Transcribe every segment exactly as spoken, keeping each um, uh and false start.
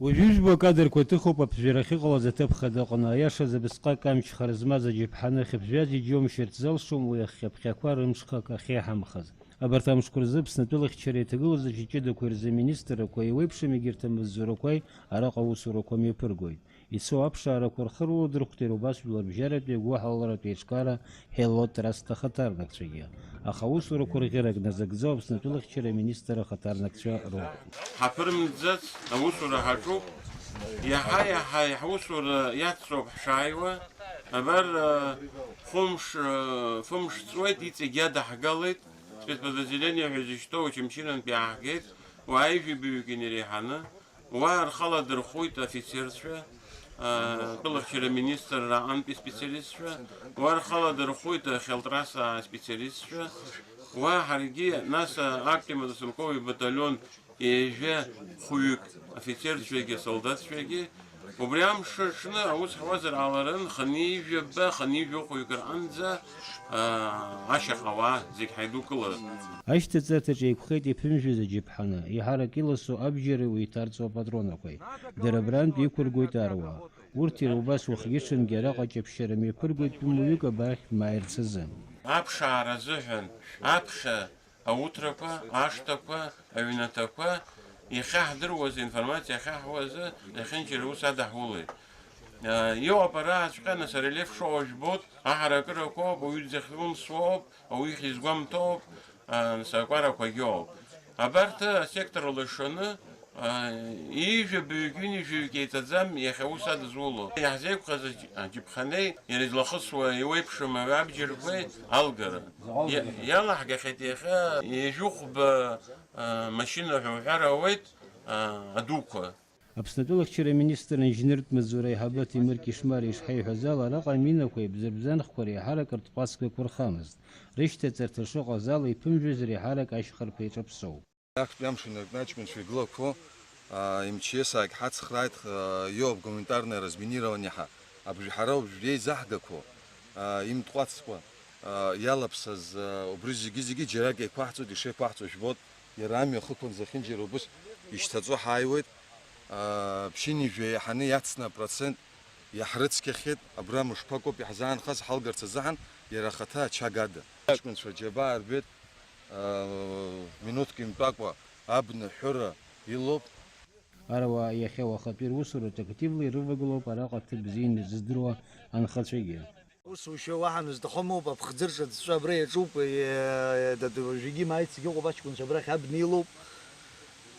Уажәы жәбо акадрқәа ҭыхуп аԥжәара ахьыҟалаз аҭыԥ хада аҟны. Аиашаз, абысҟак амч хара змаз аџьаԥҳаны ахьыԥжәаз иџьоумшьарц залшом уи ахьхьаԥхьақәа рымшхак ахьеиҳамхаз. Абарҭ амшқәа рзы Аԥсны атәылахьчареи аҭагылазаашьа ҷыдақәеи рзы аминистррақәа еиуеиԥшым егьырҭ амаҵзурақәеи араҟа аусурақәа мҩаԥыргоит. Ицо аԥшаарақәа рхы рылдырхәҭеи убас жәларбжьаратәи агәыҳалалратә еиҿкаара Ҳелло Траст ахаҭарнакцәагьы. Аха аусурақәа рӷьырак назыгӡо Аԥсны атәылахьчара аминистр ахаҭарнакцәа роуп. Ҳаԥырымҵӡац, аусура ҳаҿуп. Иаҳа-иаҳа ҳусура иацҵоуп ҳшааиуа. Абар, хәымш, фымш ҵуеит, иҵегь иадаҳгалеит. Спецподразделение ҳәа изышьҭоу Очамчырантә иааҳгеит, уаа ҩажәи баҩык инареиҳаны. Уа рхала дырхәит афицерцәа, а, атәылахьчара аминистрра аҟынтәи специалистцәа, уа рхала дырхәит ахьалтраса аспециалистцәа, уа ҳаргьы, нас, а, актәи мотострелковый баталион ҩажәа хәҩык афицерцәагьы асолдаҭцәагьы, убри амш аҽны аус ҳуазар ҟаларын, хынҩажәаба, хынҩажәохәҩык рҟынӡа, аа, ашьаҟа ауаа зегь ҳаидукыларан. Ашьҭаҵарҭаҿы еиқәхеит иԥымжәаз аџьаԥҳаны, еиҳарак иласу абџьари уеиҭарҵуа апатронақәеи. Дара абрантә иқәыргоит аруаа. Урҭ иара убас уахгьы-ҽынгьы араҟа аҷаԥшьара мҩаԥыргоит тәымуаҩык абаахь дмааирц азы. Аԥшаара азыҳәан аԥхьа ауҭрақәа, ашҭақәа, аҩнаҭақәа, иахьаҳдыруаз, аинформациа ахьаҳуаз, зехьынџьара аус адаҳулеит. Иоуп арааҵәҟьа, нас, арельеф шоуа жәбоит, аҳаракырақәоуп, ауаҩы дзыхьумсуоуп, ауаҩы ихьизгәамҭоуп, нас, акәарақәагьоуп. Абарҭ асекторла ишаны, ҩажәа баҩык, ҩынҩажәаҩык еиҵаӡам иахьа аус адызуло. Иаҳзеиқәхаз аџь-, аџьаԥҳани иара излахысуа еиуеиԥшым абџьарқәеи алгара. Иа-, иалаҳгахьеит иахьа ҩажәихәба, а, машьына ҳәа уҳәар ауеит, а, адуқәа. Аԥсны атәылахьчара аминистр аинженертә маҵзура аиҳабы Ҭемыр Кишмариа ишҳаиҳәаз ала, араҟа аминақәеи абзарбзанхқәеи реиҳарак ртҟәацқәа еиқәырхамызт. Рышьҭаҵарҭа шыҟаз ала, иԥымжәаз реиҳарак ашьхарԥ еиҿаԥсоуп. Актәи амш инаркны аҷкәынцәа игылақәо, а, МЧС-аагь ҳацхрааит, а, иоуп гуманитарное разминирование ҳәа. Абжә-, ҳара уажә иеизаҳгақәо, а, имтҟәацкәа, а, иалаԥсаз, а, убри зегьы-зегьы џьарак еиқәаҳҵоит, ишеиқәаҳҵо жәбоит. Иара амҩа ахықәан зехьынџьара убыс ишьҭаҵо ҳааиуеит. А, ԥшьынҩажәа иаҳаны иацны апроцент иаҳрыцқьахьеит. Абра мышқәак ауп иаҳзаанхаз ҳалгарц азыҳәан, иара ахаҭа ачагада. Аҷкәынцәа џьабаа рбеит. Минуҭк имтәакәа абна ҳәыра илоуп. Аруаа иахьа уахатәи русураҿы активла ирывагылоуп араҟа ҭыԥ бзианы изыздыруа анхацәагьы. Усушьа уаҳа нызҭахом ауп, аԥхӡы рҿы аӡәы абра иаҿуп, е-, е-, дад-, уажәгьы имааицгьы ыҟоуп, аҷкәынцәа абрахь абна илоуп.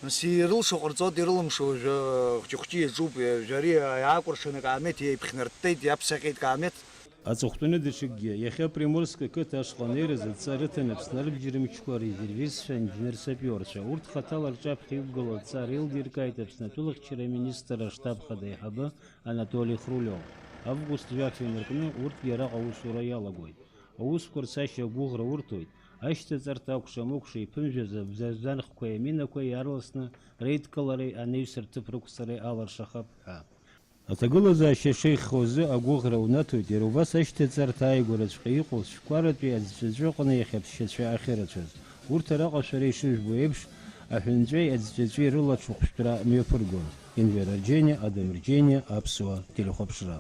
Нас ирылшо ҟарҵоит, ирылымшо уажәы хәҷы-хәҷы иаҿуп, уажәы ари иаакәыршаны акаамеҭ иеиԥхьнарттеит, иаԥсаҟьеит акаамеҭ. Аҵыхәтәаны даҽакгьы, иахьа Приморск ақыҭа ашҟа анеираз адҵа рыҭан Аԥсны арбџьармчқәа арезервистцәа, аинженер-сапиорцәа. Урҭ хаҭала рҿаԥхьа иқәгылоу адҵа реилдыркааит Аԥсны атәылахьчара аминистр аштаб хада аиҳабы Анатоли Хрулиов. Август жәаф инаркны урҭгьы араҟа аусура иалагоит. Аусқәа рцашьа агәыӷра урҭоит, ашьҭаҵарҭа акәша-мыкәша иԥымжәаз абзарбзанхқәеи аминақәеи иаарласны реидкылареи анаҩс рҭыԥ рықәҵареи алыршахап ҳәа. Аҭагылазаашьа шеиӷьхо азы агәыӷра унаҭоит, иара убас ашьҭаҵарҭа ааигәараҵәҟьа иҟоу Цәкәаратәи аӡҵәыҵәы аҟны иахьа аԥсшьацәа ахьырацәаз. Урҭ араҟа шәара ишыжәбо еиԥш, аҳәынҵәеи аӡҵәыҵәи рыла аҽыхәшәтәра мҩаԥыргон. Енвер Арџьениа, Адам Рџьениа, Аԥсуа телехәаԥшра.